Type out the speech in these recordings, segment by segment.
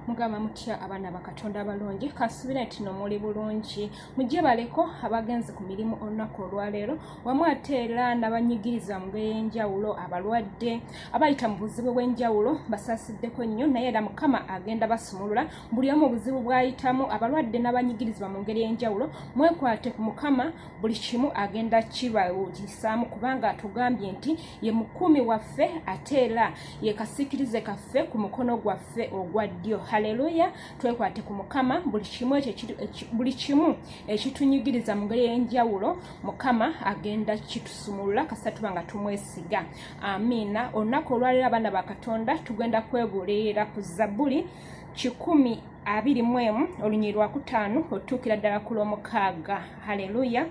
Mugamba mutya abaana bakatonda abalungi? Kasubire nti no muli bulungi, mujje baleko abagenze ku mirimu olunaku olwaleero, wamu ate era n'abanyigiriza mu ngeri ey'enjawulo, abalwadde, abayita mu buzibu bw'enjawulo, basaasiddeko nnyo, naye era Mukama agenda basumulula buli omu obuzibu bw'ayitamu. Abalwadde n'abanyigirizibwa mu ngeri ey'enjawulo, mwekwate ku Mukama, buli kimu agenda kibawugisaamu, kubanga atugambye nti ye mukuumi waffe ate era ye kasiikirize kaffe ku mukono gwaffe ogwa ddyo. Haleluya! Twekwate ku Mukama, buli kimu ekyo, buli kimu ekitunyigiriza mu ngeri ey'enjawulo, Mukama agenda kitusumulula kasita tuba nga tumwesiga. Amiina. Olunaku olwaleero, abaana ba Katonda, tugenda kwebuulirira ku Zabbuli 121, olunyiri lwakutaano otuukira ddala ku lwomukaaga. Haleluya!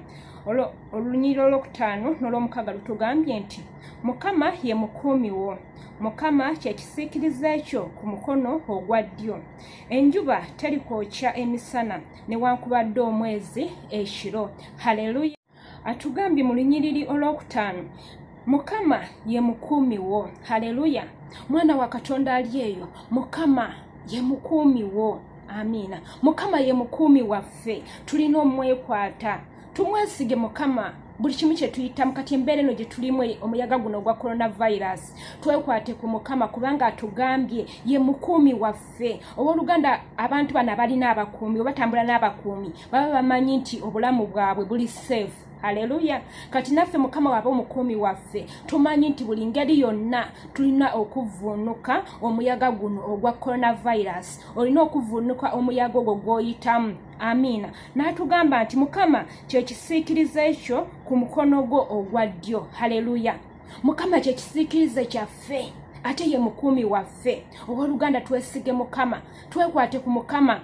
Olunyiri olwokutaano n'olwomukaaga lutugambye nti, "Mukama ye mukuumi wo, Mukama kyekisiikiriza ekyo ku mukono ogwa ddyo. Enjuba terikwokya emisana, newankubadde omwezi ekiro." Haleluya! Atugambye mu lunyiriri olwokutaano, Mukama ye mukuumi wo. Haleluya! Mwana wa Katonda ali eyo, Mukama ye mukuumi wo. Amiina. Mukama ye mukuumi waffe, tulina omwekwata, tumwesige Mukama buli kimu kye tuyitamu. Kati embeera eno gye tulimu, omuyaga guno ogwa coronavirus, twekwate ku Mukama, kubanga atugambye ye mukuumi waffe. Owooluganda, abantu bano abalina abakuumi, obatambula n'abakuumi, baba bamanyi nti obulamu bwabwe buli safe. Haleluya! Kati naffe Mukama waba omukuumi waffe, tumanyi nti buli ngeri yonna tulina okuvvuunuka omuyaga guno ogwa coronavirus. Olina okuvvuunuka omuyaga ogwo gw'oyitamu. Amiina. N'atugamba nti Mukama kyekisiikiriza ekyo ku mukono gwo ogwa ddyo. Haleluya! Mukama kyekisiikirize kyaffe ate ye mukuumi waffe. Owooluganda, twesige Mukama, twekwate ku Mukama,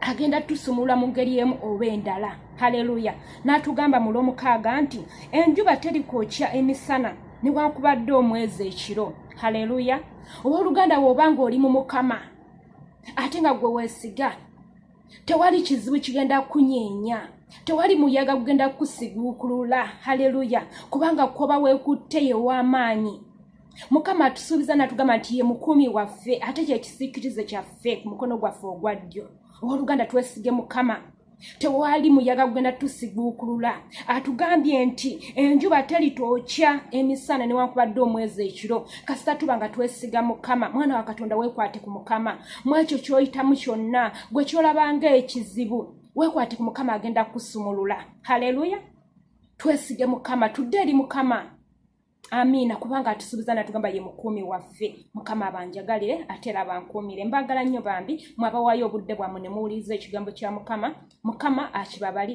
agenda tusumulula mu ngeri emu oba endala. Haleluya! N'atugamba mu lwomukaaga nti enjuba terikwokya emisana, newankubadde omwezi ekiro. Haleluya! Owooluganda, bw'oba ng'oli mu Mukama ate nga gwe weesiga, tewali kizibu kigenda kunyeenya, tewali muyaga gugenda kusiguukulula. Haleluya! Kubanga kwoba weekutte ye w'amaanyi. Mukama atusuubiza n'atugamba nti ye mukuumi waffe ate kyekisiikirize kyaffe ku mukono gwaffe ogwa ddyo. Owooluganda, twesige Mukama, tewali muyaga gugenda tusiguukulula. Atugambye nti enjuba teritookya emisana, newankubadde omwezi ekiro, kasita tuba nga twesiga Mukama. Mwana wa Katonda, weekwate ku Mukama mu ekyo ky'oyitamu kyonna, gwe kyolabanga ekizibu, weekwate ku Mukama, agenda kusumulula. Haleluya! Twesige Mukama, tudde eri Mukama. Amiina. Kubanga atusuubiza natugamba ye mukuumi waffe. Mukama abanjagalire ate era abankuumire. Mbagala nnyo bambi, mwabawaayo obudde bwammwe ne muwuliriza ekigambo kya Mukama. Mukama akibabali.